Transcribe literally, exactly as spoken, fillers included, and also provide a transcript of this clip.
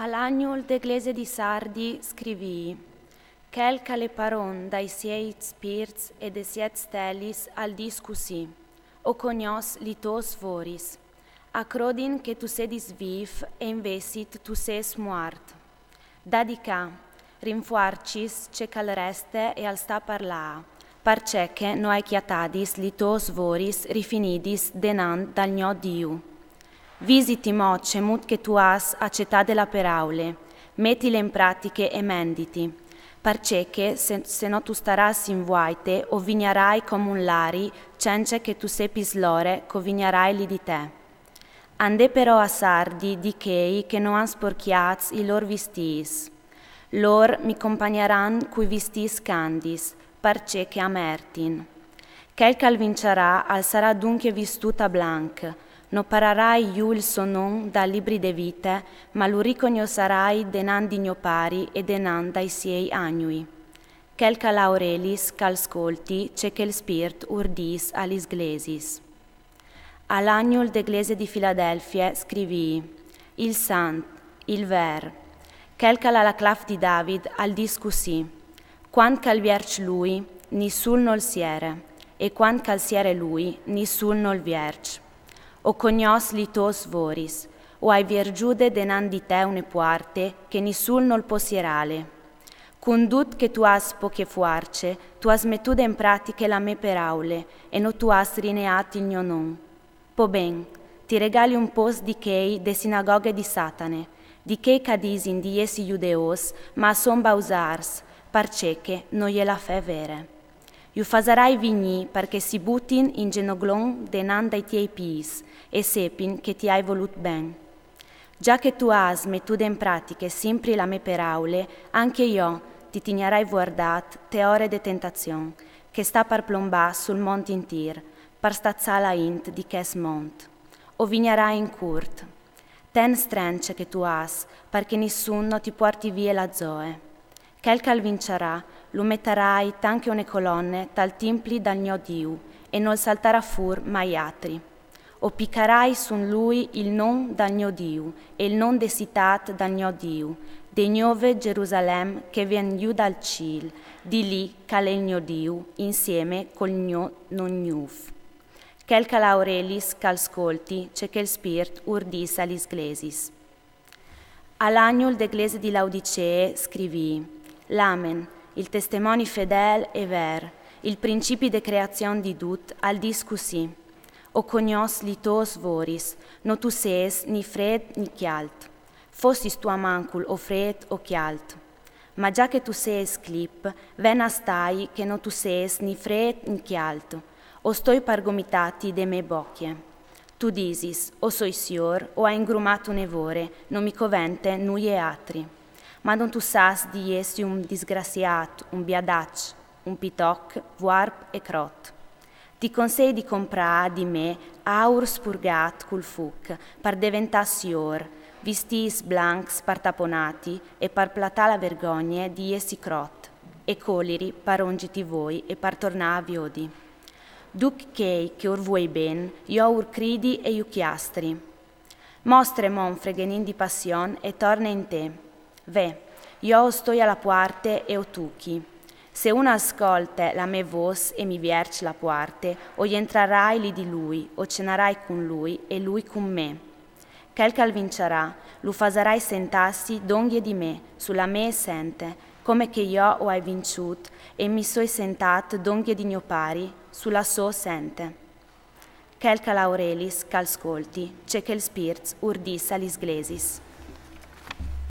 Al agnul de glesie di Sardi scrivii: Chel ch'al è paron dai siei spirts e des siet stelis al dis cussì: O cognos li tôs voris. A crodin che tu sedis vîf e invezit tu sês muart. Dadi ca, rinfuarcis ce ch'al reste e al sta par lâ, parcè che no ai cjatadis li tôs voris rifinidis denant dal gno Diu. Visiti mo cemût che tu âs acetade la peraule, metile in pratiche e menditi, parcè che se, se no tu starâs in vuaite o vignarai come un lari cence che tu sepis l'ore ch'o vignarai li di te. Andè però a Sardi di chei che no àn sporcjâts i lôr vistîts. Lôr mi compagnaran cui vistîts candis, parcè che a mertin. Chel ch'al vinçarà al sarà duncje vistût a blanc, no pararai jù il so non dal libri de vite, ma lu ricognossarai denant di gno Pari e denant dai siei agnui. Chel ch'al à orelis, ch'al scolti ce che il Spirt ur dîs a lis glesis. Al agnul de glesie di Filadelfie scrivii: Il sant, il ver, chel ch'al à la claf di David, al dis cussì: Cuant ch'al vierç lui, nissun nol siere, e cuant ch'al siere lui, nissun nol vierç. O cognos li tôs voris, o ai vierzude denant di te une puarte che nissun nol pò sierâle. Cun dut che tu âs poche fuarce, tu âs metude in pratiche la mê peraule e no tu âs rineât il gno non. Po ben, ti regali un pôs di chei de sinagoghe di Satane, di chei ch'a disin di jessi judeôs, ma a son bausârs, parcè che no je la fe vere. Ju fasarai vignî par che si butin in zenoglon denant dai tiei pîts e sepin che ti ai volût ben. Za che tu âs metude in pratiche simpri la mê peraule, ancje jo ti tignarai vuardât te ore de tentazion, che sta par plombâ sul mont intîr, par stazâ la int di chest mont. O vignarai in curt. Ten strence che tu âs, par che nissun no ti puarti vie la zoe. Chel ch'al vinçarà, lu metarai tant che une colonne tal timpli dal gno Diu, e nol saltarà fûr mai atri. O picarai sun lui il non dal gno Diu e il non de citât dal gno Diu, de gnove Gerusalem che vien jù dal cîl, di li ch'al è il gno Diu, insieme cul gno non gnûf. Chel ch'al à orelis, ch'al scolti ce che il Spirt ur dîs a lis glesis. Al agnul de glesie di Laodicee scrivii: L'amen, il testemoni fedêl e ver, il principi de creazion di dut, al dis cussì: O cognos li tôs voris, no tu sês ni frêt ni cjalt. Fossistu almancul o frêt o cjalt. Ma za che tu sês clip, ven a stâi che no tu sês ni frêt ni cjalt, o stoi par gomitâti de mê bocje. Tu disis: O soi siôr, o ai ingrumât une vore, no mi covente nuie atri. Ma no tu sâs di jessi un disgraciât, un biadaç, un pitoc, vuarp e crot. Ti consei di comprâ di me aur spurgât cul fuc par deventâ siôr, vistîts blancs par taponâti e par platâ la vergogne di jessi crot, e coliri par ongiti voi e par tornâ a viodi. Ducj chei che ur vuei ben, jo ur cridi e ju cjastri. Mostre mo un freghenin di passion e torne in te. Ve, jo o stoi a la puarte e o tuchi. Se un al scolte la mê vôs e mi vierç la puarte, o jentrarai li di lui, o cenarai cun lui e lui cun me. Chel ch'al vinçarà, lu fasarai sentâsi dongje di me, su la mê sente, come che jo o ai vinçût e mi soi sentât dongje di gno Pari, su la sô sente. Chel ch'al à orelis, ch'al scolti ce che il Spirt ur dîs a lis glesis.